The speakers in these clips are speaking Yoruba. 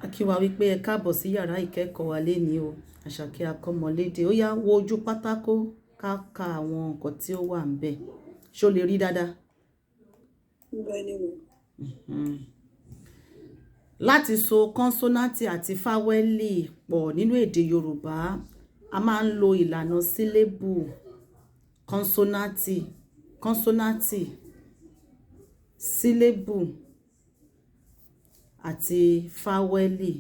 A kí wa wípé ẹ káàbọ̀ sí yàrá ìkẹ́kọ̀ọ́ wa lénìí o. Àṣàkẹ́ Akọ́mọlédè. Ó yá, wo ojú pátákó ká ka àwọn nǹkan tí ó wà ńbẹ̀. Ṣó lè rí dáadáa? Bẹ́ẹ̀ ni mà. Láti so kọ́nsọ́náǹtì àti fáwẹ́lì pọ̀ nínú èdè Yorùbá, a máa ń lo ìlànà sílébù kọ́nsọ́náǹtì, kọ́nsọ́náǹtì, sílébù àti fáwẹ́lì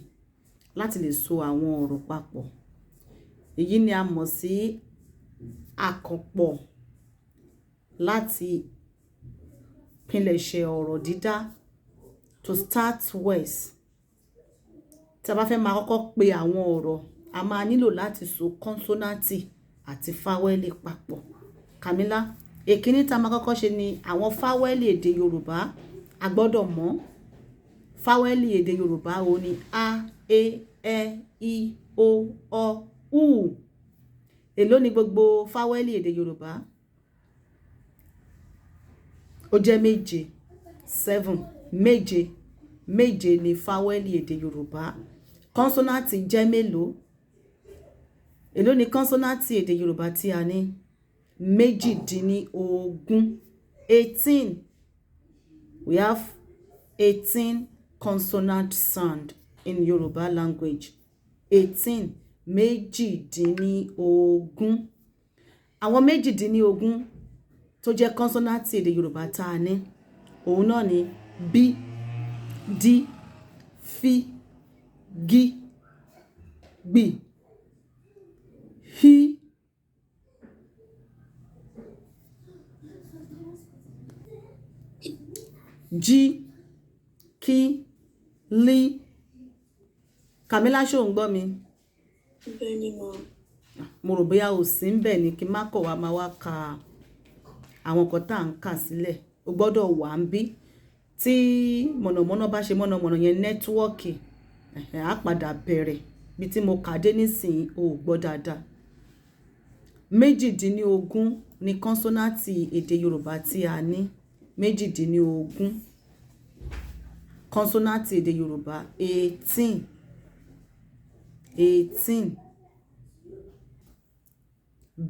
láti lè so àwọn ọ̀rọ̀ papọ̀. Èyí ni a mọ̀ sí àkànpọ̀ láti pilẹ̀ṣẹ̀ ọ̀rọ̀ dídá, to start words. Tí a bá fẹ́ máa kọ́kọ́ pe àwọn ọ̀rọ̀, a máa nílò láti so kọ́nsọ́náǹtì àti fáwẹ́lì papọ̀. Kàmílà, èkíní tá a máa kọ́kọ́ ṣe ni àwọn fáwẹ́lì èdè Yorùbá. A gbọ́dọ̀ mọ̀ fáwẹ́lì èdè Yorùbá ó ní a, e, ẹ, i, o, ọ, u. Èló ni gbogbo fáwẹ́lì èdè Yorùbá? Ó jẹ́ méje, seven, méje. Méje ni fáwẹ́lì èdè Yorùbá. Kọ́nsọ́náǹtì jẹ́ mélòó? Èló ni kọ́nsọ́náǹtì èdè Yorùbá tí a ní? 18, 18. We have 18 consonant sound in Yoruba language. 18, 18. Àwọn 18 tó jẹ́ kọ́nsọ́náǹtì èdè Yorùbá tá a ní, òun náà ni b, d, f, g, gb, h, j, k, l. Kàmílà, ṣó ń gbọ́ mi? Bẹ́ẹ̀ ni mà. Mo rò bóyá ò sí ń bẹ̀ ni, kí n má kọ̀ wá máa wá ka àwọn nǹkan tá à ń kà sílẹ̀. O gbọ́dọ̀ wà ń bí. Tí mọ̀nàmọ́ná bá ṣe mọ̀nàmọ́ná yẹn, network, á padà bẹ̀rẹ̀. Bí tí mo kà dé nísìnyí, o ò gbọ́ dáadáa. 18 ni kọ́nsọ́náǹtì èdè Yorùbá tí a ní. 18. Kọ́nsọ́náǹtì èdè Yorùbá 18. 18.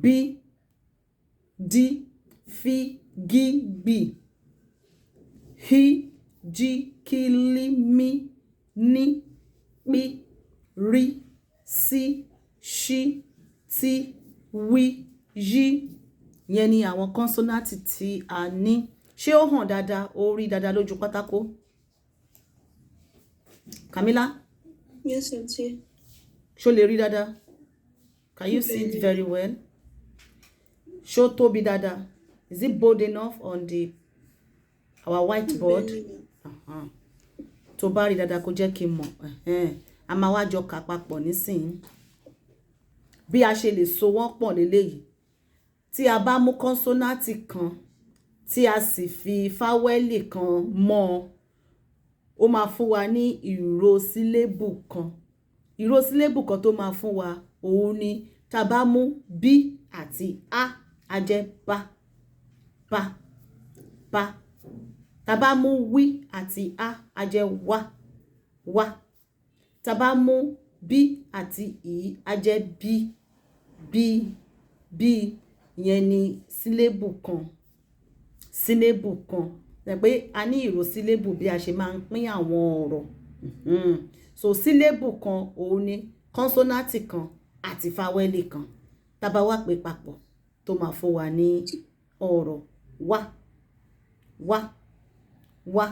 B, D, F, G, B, H, J, K, L, M, N, P, R, S, Ṣ, T, W, Y. Yẹn ni àwọn kọ́nsọ́náǹtì tí a ní. Ṣé ó hàn dáadáa? Ó rí dáadáa lójú pátákó? Kàmílà? Yes, aunty. Ṣó lè rí dáadáa? Can you see it very well? Ṣó tóbi dáadáa? Is it bold enough on the our whiteboard? Bẹ́ẹ̀ ni mà. Tó bá rí dáadáa, kó jẹ́ kí n mọ̀. A máa wá jọ kà papọ̀ nísìnyí. Bí a ṣe lè so wọ́n pọ̀ leléyìí. Tí a bá mú kọ́nsọ́náǹtì kan tí a sì fi fáwẹ́lì kan mọ́ ọ, ó máa fún wa ní ìró sílébù kan. Ìró sílébù kan tó máa fún wa, òun ni tá a bá mú b àti a, á jẹ́ bá, bá, bá. Tá a bá mú w àti a, á jẹ́ wá, wá. Tá a bá mú b àti i, á jẹ́ bí, bí, bí. Ìyẹn ni sílébù kan. Sílébù kan. Ṣé pé a ní ìró sílébù bí a ṣe máa ń pín àwọn ọ̀rọ̀. So sílébù kan, òun ni kọ́nsọ́náǹtì kan àti fáwẹ́lì kan. Tá a bá wá pé papọ̀, tó máa fún wa ní ọ̀rọ̀ wá, wá, wá.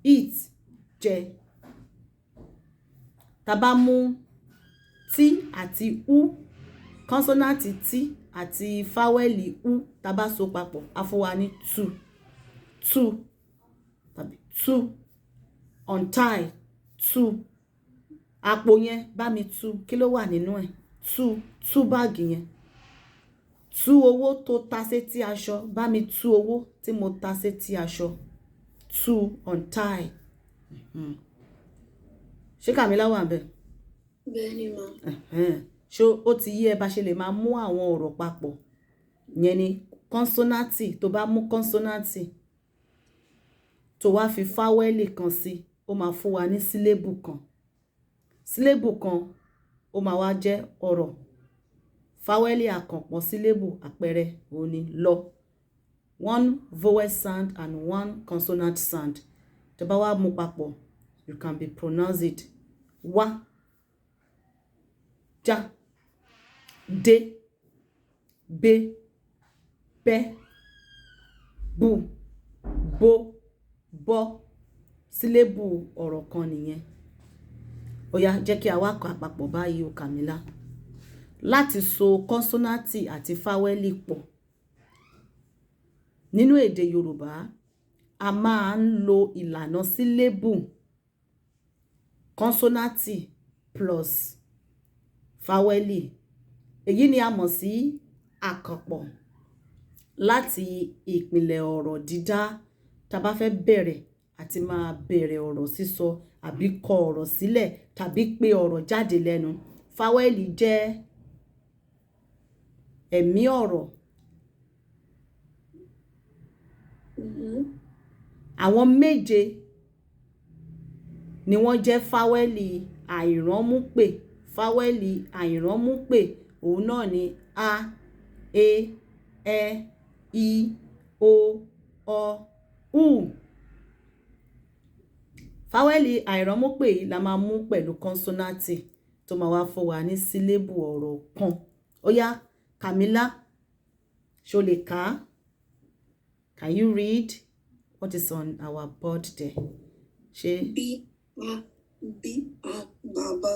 Eat, jẹ. Tá a bá mú t àti u, kọ́nsọ́náǹtì t àti fáwẹ́lì u, tá a bá so papọ̀, á fún wa ní tu, tu tàbí tú, untie, tú. Àpò yẹn, bá mi tú, kí ló wà nínú ẹ̀? Tú, tú báàgì yẹn. Tú owó tó ta sétí aṣọ, bá mi tú owó tí mo ta sétí aṣọ. Tú, untie. Ṣé Kàmílà wà ńbẹ̀? Bẹ́ẹ̀ ni mà. Ṣé ó ti yé ẹ bá ṣe lè máa mú àwọn ọ̀rọ̀ papọ̀? Yẹn ni kọ́nsọ́náǹtì. Tó bá mú kọ́nsọ́náǹtì, Tó wá fi fáwẹ́lì kan sí, ó máa fún wa ní sílébù kan. Sílébù kan ó máa wá jẹ́ ọ̀rọ̀. Fáwẹ́lì àkànpọ̀ sílébù, àpẹẹrẹ òun ni lọ. One vowel sound and one consonant sound. Tó bá wá mú papọ̀, you can be pronounce it wá, já, dé, bé, bẹ́, bù, bó, bọ́. Sílébù ọ̀rọ̀ kan nìyẹn. Ó yá, jẹ́ kí a wá kọ àpapọ̀ báyìí o, Kàmílà. Láti so kọ́nsọ́náǹtì àti fáwẹ́lì pọ̀ nínú èdè Yorùbá, a máa ń lo ìlànà sílébù kọ́nsọ́náǹtì plus fáwẹ́lì. Èyí ni a mọ̀ sí àkànpọ̀ láti ìpìlẹ̀ ọ̀rọ̀ dídá. Tá a bá fẹ́ bẹ̀rẹ̀ àti máa bẹ̀rẹ̀ ọ̀rọ̀ sísọ àbí kọ ọ̀rọ̀ sílẹ̀ tàbí pé ọ̀rọ̀ jáde lẹ́nu, fáwẹ́lì jẹ́ ẹ̀mí ọ̀rọ̀. Àwọn méje ni wọ́n jẹ́ fáwẹ́lì àìránmúpè. Fáwẹ́lì àìránmúpè òun náà ni a, e, ẹ, i, o, ọ, u. Fáwẹ́lì àìránmúpè yìí la máa mú pẹ̀lú kọ́nsọ́náǹtì tó máa wá fún wa ní sílébù ọ̀rọ̀ kan. Ó yá, Kàmílà, ṣo lè kà á? Can you read what is on our board there? Ṣé? B A B A bàbá.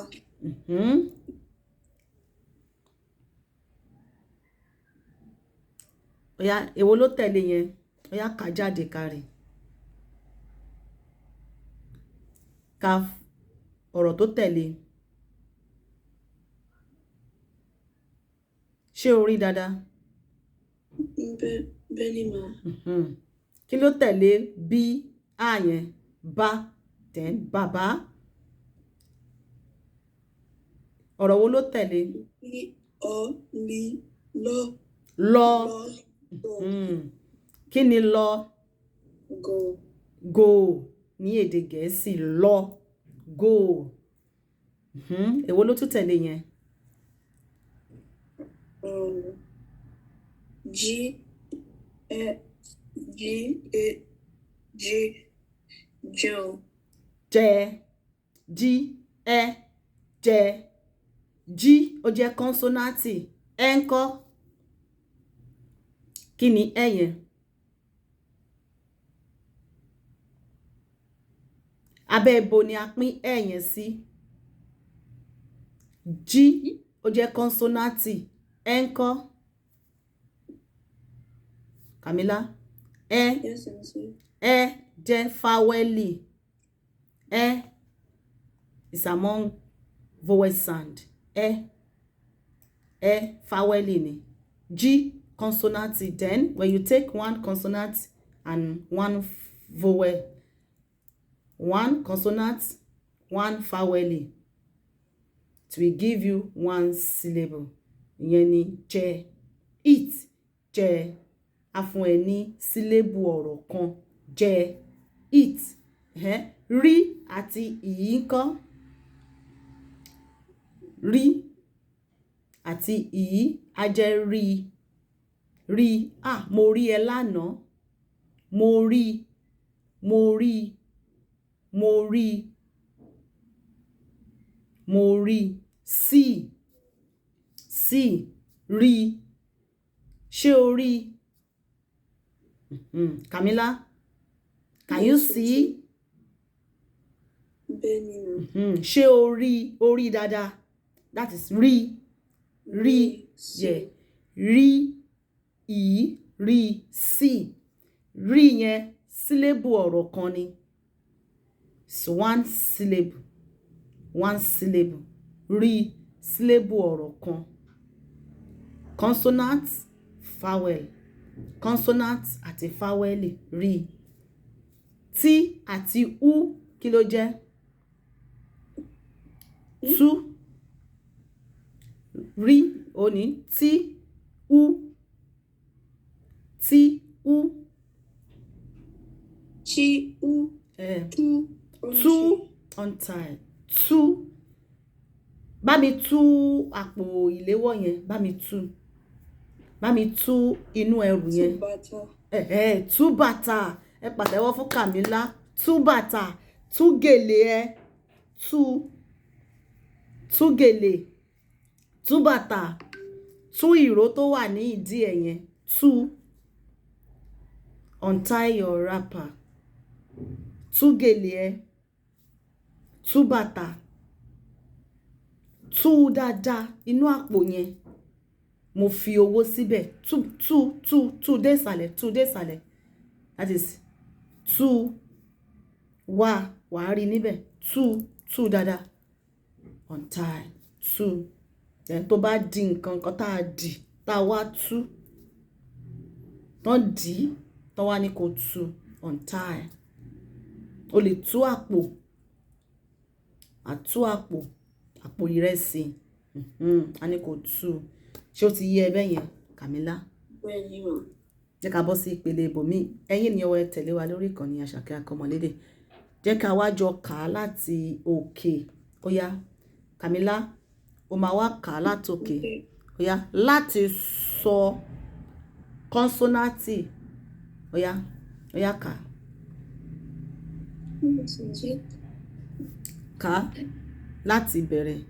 Ó yá, èwo ló tẹ̀lé yẹn? Ó yá, kà jáde kárí. Ka ọ̀rọ̀ tó tẹ̀lé. Ṣé o rí dáadáa? Bẹ́ẹ̀ ni mà. Kí ló tẹ̀lé bí a yẹn? Bá, then bàbá. Ọ̀rọ̀ wo ló tẹ̀lé? B ọ l lọ. Lọ. Lọ. Kí ni lọ? Go. Go ní èdè Gẹ̀ẹ́sì, lọ, go. Èwo ló tún tẹ̀lé yẹn? G E G E G jẹun. Jẹ, G E jẹ. G ó jẹ́ kọ́nsọ́náǹtì, ẹ ńkọ́? Kí ni ẹ yẹn? Abẹ́ ibo ni a pín ẹ yẹn sí? G ó jẹ́ kọ́nsọ́náǹtì, ẹ ńkọ́? Kàmílà, ẹ. Yes, aunty. Ẹ jẹ́ fáwẹ́lì. Ẹ is among vowel sound. Ẹ, ẹ fáwẹ́lì ni. G consonant. Then when you take one consonant and one vowel, one consonant, one vowel, it will give you one syllable. Ìyẹn ni jẹ, eat, jẹ. A fún ẹ ní sílébù ọ̀rọ̀ kan, jẹ, eat. Rí àti ìyí ńkọ́? Rí àti ìyí á jẹ́ rí, rí. Ah, mo rí ẹ lánàá. Mo rí, mo rí, mo rí, mo rí. Sí, sí, rí. Ṣé o rí? Kàmílà, can you see? Bẹ́ẹ̀ ni mà. Ṣé o rí? O rí dáadáa. That is rí, rí, yeah. Rí, ì, rí, sí. Rí yẹn sílébù ọ̀rọ̀ kan ni. It's one syllable. One syllable. Rí, sílébù ọ̀rọ̀ kan. Consonant, vowel. Consonant àti vowel, rí. Tí àti ú kí ló jẹ́? Tú. Rí, ó ní tí, ú. Tí, ú. T. T U Ẹ tú tú, untie, tú. Bá mi tú àpò ìléwọ́ yẹn, bá mi tú, bá mi tú inú ẹrù Tú yẹn. bàtà. Ẹ tú bàtà. Ẹ pàtẹ́wọ́ fún Kàmílà. Tú bàtà, tú gèlè, ẹ tú, tú gèlè, tú bàtà, tú ìró tó wà ní ìdí ẹ̀ yẹn, tú. Untie your wrapper. Tú gèlè ẹ, tú bàtà, tú dáadáa. Inú àpò yẹn, mo fi owó síbẹ̀. Tú, tú, tú, tú dé ìsàlẹ̀, tú dé ìsàlẹ̀. That is, tú wá, wàá rí níbẹ̀. Tú, tú dáadáa. Untie, tú. Then tó bá di nǹkan kan tá a dì, tá a wá tú, tán dì í, tán wá ní kó tú, untie. O lè tú àpò, àtú àpò, àpò ìrẹsì, a ní kó tú. Ṣé ó ti yé ẹ bẹ́ẹ̀ yẹn, Kàmílà? Bẹ́ẹ̀ ni mà. Jẹ́ ká bọ́ sí ìpele ibòmíì. Ẹ̀yin ènìyàn wa, ẹ tẹ̀lé wa lórí ìkànnì Àṣàkẹ́ Akọ́mọlédè. Jẹ́ ká wá jọ kà á láti òkè. Ó yá, Kàmílà, ó máa wá kà á láti òkè. Okay. Ó yá, láti sọ kọ́nsọ́náǹtì. Ó yá, ó yá, kà á. Jẹ́ Kà á láti ìbẹ̀rẹ̀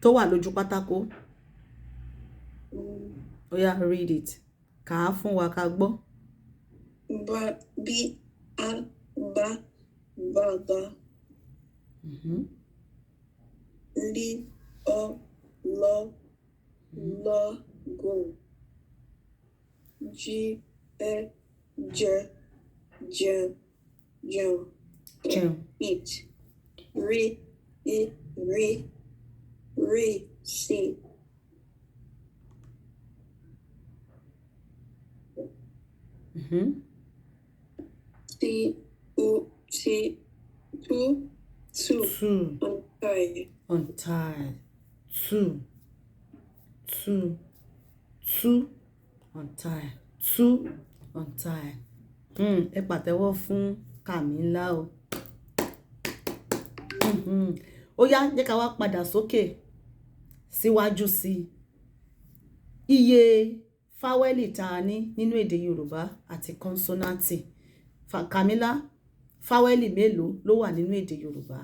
tó wà lójú pátákó. Ó yá, read it. Kà á fún wa ká gbọ́. Ba bí a bá bàbá. Lí ọ lọ lọ́gùn. Jí ẹ jẹ jẹun jẹun. Jẹun. Eat. Rí i rí rí sí. T U T tú tú. Tú. Untie. Untie, tú, tú, tú, untie, tú, untie. Ẹ pàtẹ́wọ́ fún Kàmílà o. Ó yá, jẹ́ ká wá padà sókè síwájú sí i. Iye fáwẹ́lì tá a ní nínú èdè Yorùbá àti kọ́nsọ́náǹtì. Kàmílà, fáwẹ́lì mélòó ló wà nínú èdè Yorùbá?